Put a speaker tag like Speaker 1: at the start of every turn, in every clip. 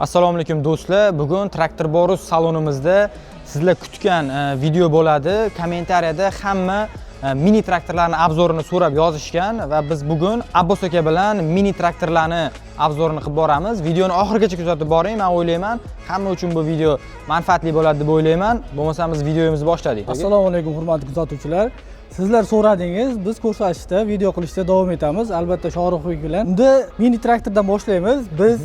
Speaker 1: Assalomu alaykum, do'stlar. Bugun Traktor Borus salonimizda sizlar kutgan video bo'ladi. Kommentariyada hamma mini traktorlarni обзор ini so'rab yozishgan va biz bugun Abbos aka bilan mini traktorlarni обзор ini qilib boramiz. Videoni oxirigacha kuzatib boring. Men o'ylayman, hamma uchun bu video manfaatli bo'ladi deb o'ylayman. Bo'lmasam, biz videomizni boshladik.
Speaker 2: Assalomu alaykum, hurmatli kuzatuvchilar. Sizlar so'radingiz, biz ko'rsatishda, video qilishda davom etamiz, albatta, Shohruxbek bilan. Unda mini traktordan boshlaymiz. Biz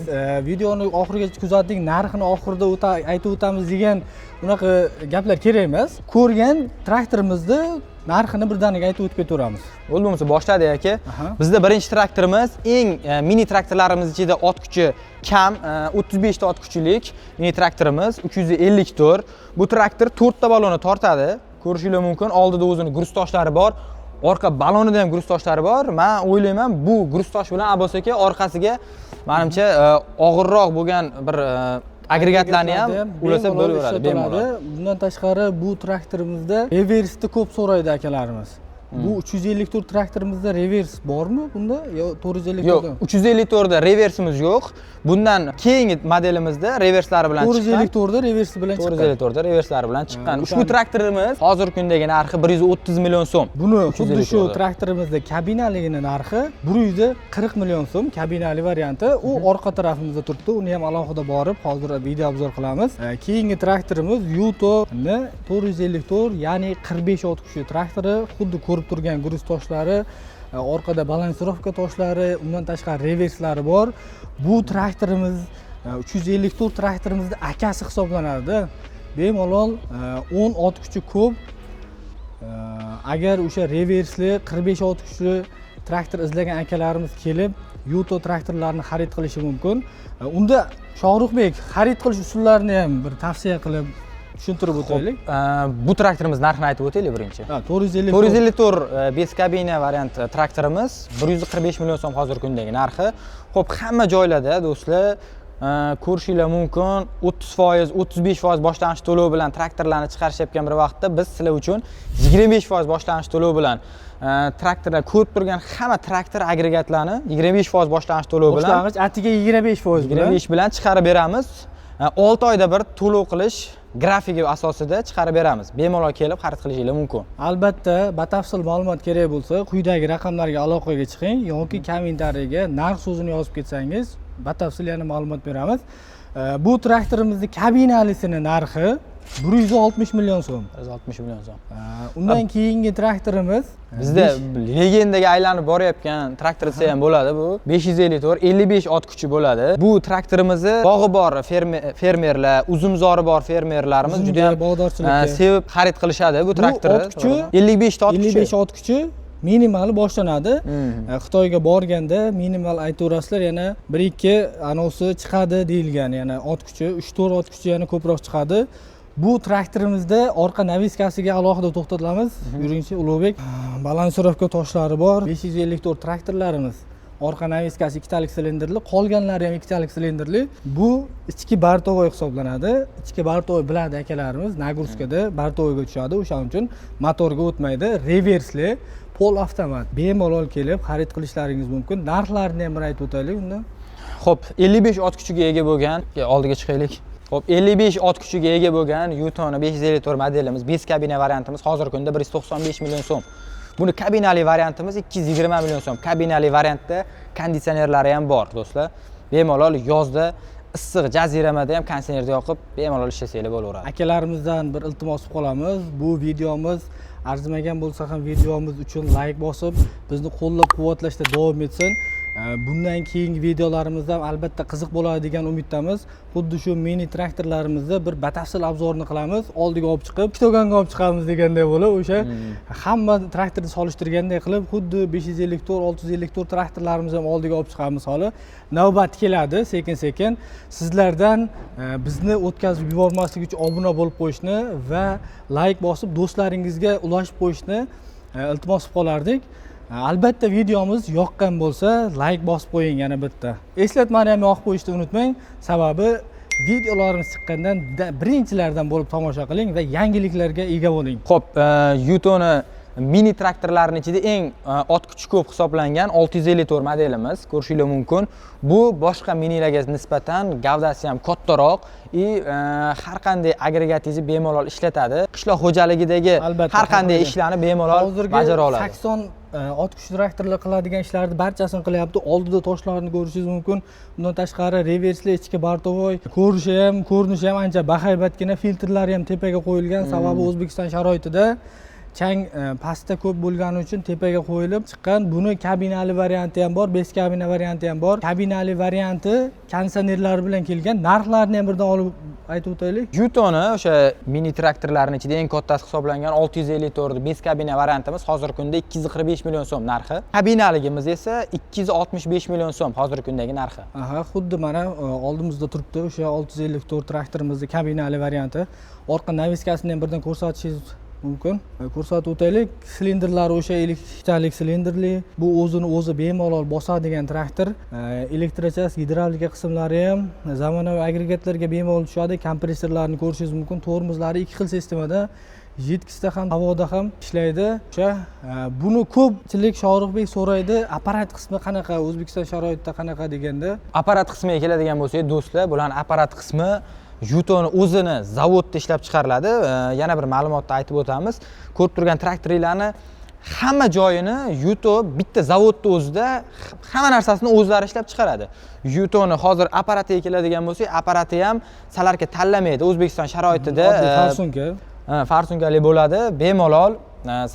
Speaker 2: videoni oxirigacha kuzating, narxini oxirida aytib o'tamiz degan unaqa gaplar kerak emas. Ko'rgan traktorimizni narxini birdaniga aytib o'tib ketaveramiz.
Speaker 1: Bo'ldi, bo'lmasa boshladik, aka.
Speaker 2: Aha.
Speaker 1: Bizda birinchi traktorimiz eng mini traktorlarimiz ichida ot kuchi kam, 35 ta ot kuchilik mini traktorimiz 354. Bu traktor 4 ta balonni tortadi. Ko'rishinglar mumkin, oldida o'zini груз toshlari bor. Orqa balonida ham груз toshlari bor. Men o'ylayman, bu груз tosh bilan, Abbos aka, orqasiga manimcha og'irroq bo'lgan bir agregatlarni ham ulasa
Speaker 2: bemalol
Speaker 1: bo'laveradi,
Speaker 2: ishlata oladi.
Speaker 1: bemalol.
Speaker 2: Bundan tashqari, bu traktorimizda reversni ko'p so'raydi akalarimiz. Bu 354 traktorimizda revers bormi bunda yo 454?
Speaker 1: Yo'q, 354 da reversimiz yo'q. Bundan keyingi modelimizda reverslari bilan chiqqan.
Speaker 2: 454 da reversi bilan chiqqan.
Speaker 1: 454 da reverslari bilan chiqqan. Ushbu traktorimiz hozirgi kundagi narxi 130 million so'm.
Speaker 2: Buni xuddi shu
Speaker 1: 354 da.
Speaker 2: traktorimizda kabinaligini narxi 140 million so'm, kabinali varianti. U orqa tarafimizda turibdi. Uni ham alohida borib, hozir video обзор qilamiz. Keyingi traktorimiz Yuto N 454, ya'ni 45 ot kuchli traktori. Xuddi ko'rib turgan груз toshlari, orqada балансировка toshlari, undan tashqari reverslari bor. Bu traktorimiz 354 traktorimizni akasi hisoblanadi. Bemalol 10 ot kuchi ko'p. Agar o'sha reversli 45 ot kuchli traktor izlagan akalarimiz kelib, Yuto traktorlarini xarid qilishi mumkin. Unda, Shohruxbek, xarid qilish usullarini ham bir tavsiya qilib, tushuntirib o'taylik.
Speaker 1: Bu traktorimiz narxini aytib o'taylik birinchi.
Speaker 2: Ha, 450.
Speaker 1: 454 без kabina variant traktorimiz 145 million so'm hozirgi kundagi narxi. Xo'p, hamma joylarda, do'stlar, ko'rishinglar mumkin, 30%, 35% boshlang'ich to'lov bilan traktorlarni chiqarishayotgan bir vaqtda biz sizlar uchun 25% boshlang'ich to'lov bilan traktorlar, ko'rib turgan hamma traktor agregatlarni 25% boshlang'ich to'lov bilan
Speaker 2: Boshlang'ich atiga 25% bilan.
Speaker 1: 25 bilan chiqarib beramiz. 6 oyda bir to'lov qilish grafigi asosida chiqarib beramiz. Bemalol kelib xarid qilishinglar mumkin.
Speaker 2: Albatta, batafsil ma'lumot kerak bo'lsa, quyidagi raqamlarga aloqaga chiqing yoki kommentariyaga narx so'zini yozib ketsangiz, batafsil yana ma'lumot beramiz. Bu traktorimizni kabinalisini narxi 160 million so'm.
Speaker 1: 160 million so'm.
Speaker 2: Undan keyingi traktorimiz
Speaker 1: Bizda legendaga aylanib borayotgan traktor desa ham bo'ladi bu. 554, 55 ot kuchi bo'ladi. Bu traktorimizni bog'i bor fermerlar, uzumzori bor fermerlarimiz
Speaker 2: Uzumga,
Speaker 1: juda ham
Speaker 2: bog'dorchilikka.
Speaker 1: Sevib xarid qilishadi bu traktorni.
Speaker 2: Ot kuchi
Speaker 1: 55 ta ot kuchi.
Speaker 2: 55 ot kuchi minimali boshlanadi. Xitoyga borganda minimal aytaverasizlar, yana bir ikki anosi chiqadi deyilgan, yana ot kuchi, 3-4 ot kuchi yana ko'proq chiqadi. Bu traktorimizda orqa навеска siga alohida to'xtatamiz. Yuringchi, Ulug'bek. Балансировка toshlari bor. 554 traktorlarimiz orqa навеска si ikkitalik silindrli, qolganlari ham ikkitalik silindrli. Bu ichki бортовой hisoblanadi. Ichki бортовой biladi akalarimiz, нагрузка da бортовой ga tushadi, o'shaning uchun motorga o'tmaydi. Reversli, pol avtomat. Bemalol kelib xarid qilishlaringiz mumkin. Narxlarini ham bir aytib o'taylik unda.
Speaker 1: Xo'p, 55 ot kuchiga ega bo'lgan, oldiga chiqaylik. Xo'p, 55 ot kuchiga ega bo'lgan Yutoni 554 modelimiz, без kabina variantimiz hozirgi kunda 195 million so'm. Buni kabinali variantimiz 220 million so'm. Kabinali variantda konditsionerlari ham bor, do'stlar. Bemalol yozda issiq jaziramada ham konditsionerni yoqib, bemalol ishlasanglar bo'laveradi.
Speaker 2: Akalarimizdan bir iltimos qilib qolamiz. Bu videomiz arzimagan bo'lsa ham, videomiz uchun layk bosib, bizni qo'llab quvvatlashda davom etsin. Bundan keyingi videolarimiz ham albatta qiziq bo'ladi degan umiddamiz. Xuddi shu mini traktorlarimizda bir batafsil обзор ni qilamiz, oldiga olib chiqib, pitogonga olib chiqamiz deganday bo'lib, o'sha hamma traktorni solishtirganday qilib, xuddi 554, 654 traktorlarimizni ham oldiga olib chiqamiz. Holi navbat keladi sekin sekin. Sizlardan bizni o'tkazib yubormaslik uchun obuna bo'lib qo'yishni va layk bosib, do'stlaringizga ulashib qo'yishni iltimos qilib qolardik. Albatta, videomiz yoqqan bo'lsa, layk bosib qo'ying, yana bitta eslatmani ham yoqib qo'yishni unutmang, sababi videolarimiz chiqqandan birinchilardan bo'lib tomosha qiling va yangiliklarga ega bo'ling.
Speaker 1: Xo'p, Yutoni Mini traktorlarning ichida eng ot kuchi ko'p hisoblangan 654 modelimiz, ko'rishinglar mumkin. Bu boshqa minilarga nisbatan gavdasi ham kattaroq и har qanday agregatingizni bemalol ishlatadi. Qishloq xo'jaligidagi har qanday ishlarni bemalol
Speaker 2: hozirgi
Speaker 1: bajara oladi.
Speaker 2: 80 ot kuchi traktorlar qiladigan ishlarni barchasini qilyapti. Oldida toshlarni ko'rishingiz mumkin. Undan tashqari reversli, ichki бортовой, ko'rishi ham, ko'rinishi ham ancha bahaybatgina, filtrlari ham tepaga qo'yilgan. Sababi O'zbekiston sharoitida chang pastda ko'p bo'lgani uchun tepaga qo'yilib chiqqan. Buni kabinali varianti ham bor, без kabina varianti ham bor. Kabinali varianti konditsionerlari bilan kelgan. Narxlarini ham birdan olib aytib o'taylik.
Speaker 1: Jutoni o'sha mini traktorlarning ichida eng kattasi hisoblangan 654 без kabina variantimiz hozirgi kunda 245 million so'm narxi. Kabinaligimiz esa 265 million so'm hozirgi kundagi narxi.
Speaker 2: Aha, xuddi mana oldimizda turibdi o'sha 654 traktorimizni kabinali varianti. Orqa навеска sini ham birdan ko'rsatishingiz mumkin. Ko'rsatib o'taylik. Silindrlari o'sha 52talik silindrli. Bu o'zini o'zi bemalol bosadigan traktor. Электрочасть, gidravlika qismlari ham zamonaviy agregatlarga bemalol tushadi. Kompressorlarni ko'rishingiz mumkin. Tormozlari ikki xil sistemada, жидкость da ham, havoda ham ishlaydi. O'sha buni ko'pchilik, Shohruxbek, so'raydi, apparat qismi qanaqa, O'zbekiston sharoitida qanaqa deganda.
Speaker 1: Apparat qismiga keladigan bo'lsak, do'stlar, bularni apparat qismi Jutoni o'zini zavodda ishlab chiqariladi. Yana bir ma'lumotni aytib o'tamiz. Ko'rib turgan traktorlarni hamma joyini Yuto bitta zavodni o'zida hamma narsasini o'zlari ishlab chiqaradi. Yutoni hozir apparatiga keladigan bo'lsak, apparati ham солярка tanlamaydi. O'zbekiston sharoitida
Speaker 2: Oddiy форсунка.
Speaker 1: Ha, форсунка li bo'ladi. Bemalol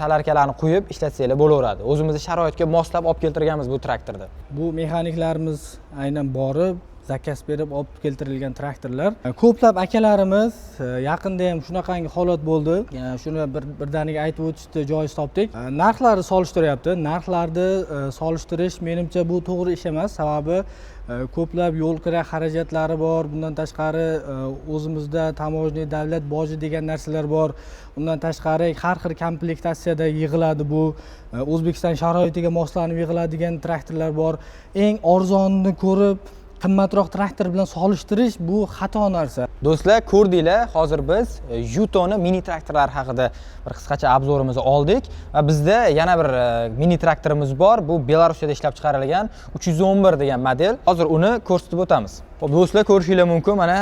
Speaker 1: солярка larni quyib ishlatsanglar bo'laveradi. O'zimizni sharoitga moslab olib keltirganmiz bu traktorni.
Speaker 2: Bu mexaniklarimiz aynan borib заказ berib olib keltirilgan traktorlar. Ko'plab akalarimiz yaqinda ham shunaqangi holat bo'ldi. Shuni bir birdaniga aytib o'tishni joiz topdik. Narxlarni solishtiryapti. Narxlarni solishtirish menimcha bu to'g'ri ish emas. Sababi ko'plab yo'l kira xarajatlari bor. Bundan tashqari o'zimizda таможня, davlat boji degan narsalar bor. Undan tashqari har xil komplektatsiyada yig'iladi bu. O'zbekiston sharoitiga moslanib yig'iladigan traktorlar bor. Eng arzonini ko'rib qimmatroq traktor bilan solishtirish bu xato narsa.
Speaker 1: Do'stlar, ko'rdinglar, hozir biz Yutoni mini traktorlar haqida bir qisqacha обзор imizni oldik va bizda yana bir mini traktorimiz bor. Bu Belarusiyada ishlab chiqarilgan 311 degan model. Hozir uni ko'rsatib o'tamiz. Xo'p, do'stlar, ko'rishinglar mumkin, mana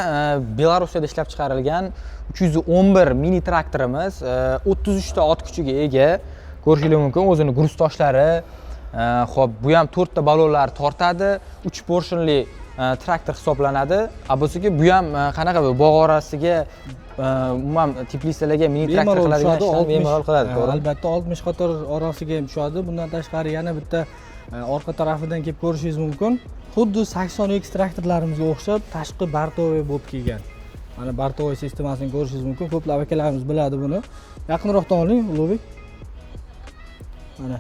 Speaker 1: Belarusiyada ishlab chiqarilgan 311 mini traktorimiz 33 ta ot kuchiga ega. Ko'rishinglar mumkin, o'zini груз toshlari, xo'p, bu ham 4 ta balonlar tortadi, 3 поршень li traktor hisoblanadi. Abbos aka, bu ham qanaqa bu bog' orasiga, umuman теплица larga mini traktor
Speaker 2: Bemalol
Speaker 1: qiladigan
Speaker 2: tushadi,
Speaker 1: ishlarni
Speaker 2: 60
Speaker 1: bemalol qiladi, to'g'ri?
Speaker 2: Albatta 60 qator orasiga ham tushadi. Bundan tashqari yana bitta orqa tarafidan kelib ko'rishingiz mumkin. Xuddi 80 X traktorlarimizga o'xshab tashqi бортовой bo'lib kelgan. Mana бортовой sistemasini ko'rishingiz mumkin. Ko'plab akalarimiz biladi buni. Yaqinroqdan oling, Ulug'bek. Mana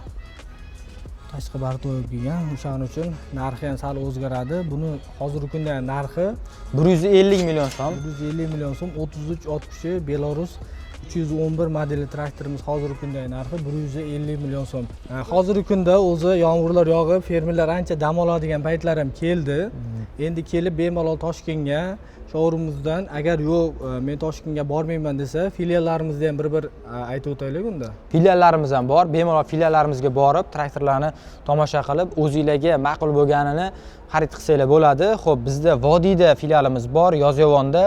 Speaker 2: tashqi бортовой bo'lib kelgan. O'shaning uchun narxi ham sal o'zgaradi. Buni hozirgi kunda narxi
Speaker 1: 150 million so'm.
Speaker 2: 150 million so'm, 33 ot kuchi Belarus 311 modeli traktorimiz hozirgi kundagi narxi 150 million so'm. Hozirgi kunda o'zi yomg'irlar yog'ib, fermerlar ancha dam oladigan paytlar ham keldi. Endi kelib bemalol Toshkentga showroomimizdan, agar yo'q, men Toshkentga bormayman desa, filiallarimizda ham bir bir aytib o'taylik unda.
Speaker 1: Filiallarimiz ham bor. Bemalol filiallarimizga borib, traktorlarni tomosha qilib, o'zinglarga ma'qul bo'lganini xarid qilsanglar bo'ladi. Xo'p, bizda Vodiyda filialimiz bor, Yozyovonda.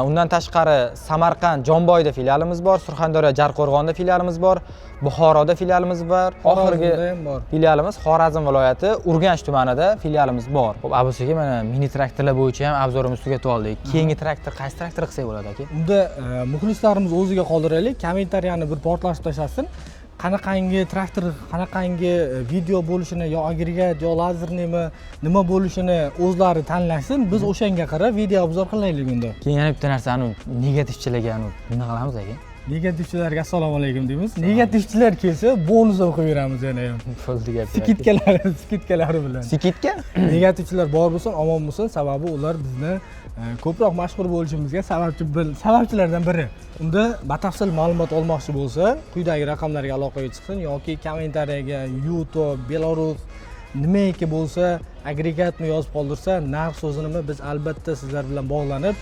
Speaker 1: Undan tashqari Samarqand Jomboyda filialimiz bor, Surxondaryo Jarqo'rg'onda filialimiz bor, Buxoroda filialimiz bor. Oxirgi
Speaker 2: Xorazmda ham bor.
Speaker 1: filialimiz Xorazm viloyati Urganch tumanida filialimiz bor. Xo'p, Abbos aka, mana mini traktorlar bo'yicha ham обзор imizni tugatib oldik. Keyingi traktor qaysi traktor qilsak bo'ladi, aka?
Speaker 2: Unda muxlislarimiz o'ziga qoldiraylik, kommentariyani bir portlashib tashlasin. Qanaqangi traktor, qanaqangi video bo'lishini, yo agregat, yo лазерный mi, nima bo'lishini o'zlari tanlasin. Biz o'shanga qarab video обзор qilaylik unda.
Speaker 1: Keyin yana bitta narsani, negativchilarga nima qilamiz, aka?
Speaker 2: Negativchilarga assalomu alaykum deymiz. Negativchilar kelsa, bonus ham qo'yib beramiz yana ham.
Speaker 1: Bo'ldi gap.
Speaker 2: Скидка lari, скидка lari bilan.
Speaker 1: Скидка?
Speaker 2: Negativchilar bor bo'lsin, omon bo'lsin, sababi ular bizni ko'proq mashhur bo'lishimizga sababchi sababchilardan biri. Unda batafsil ma'lumot olmoqchi bo'lsa, quyidagi raqamlarga aloqaga chiqsin yoki kommentariyaga Yuto, Belarus nimaiki bo'lsa, agregatni yozib qoldirsa, narx so'zini biz albatta sizlar bilan bog'lanib,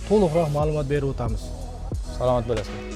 Speaker 2: to'liqroq ma'lumot berib o'tamiz.
Speaker 1: Salomat bo'lasizlar.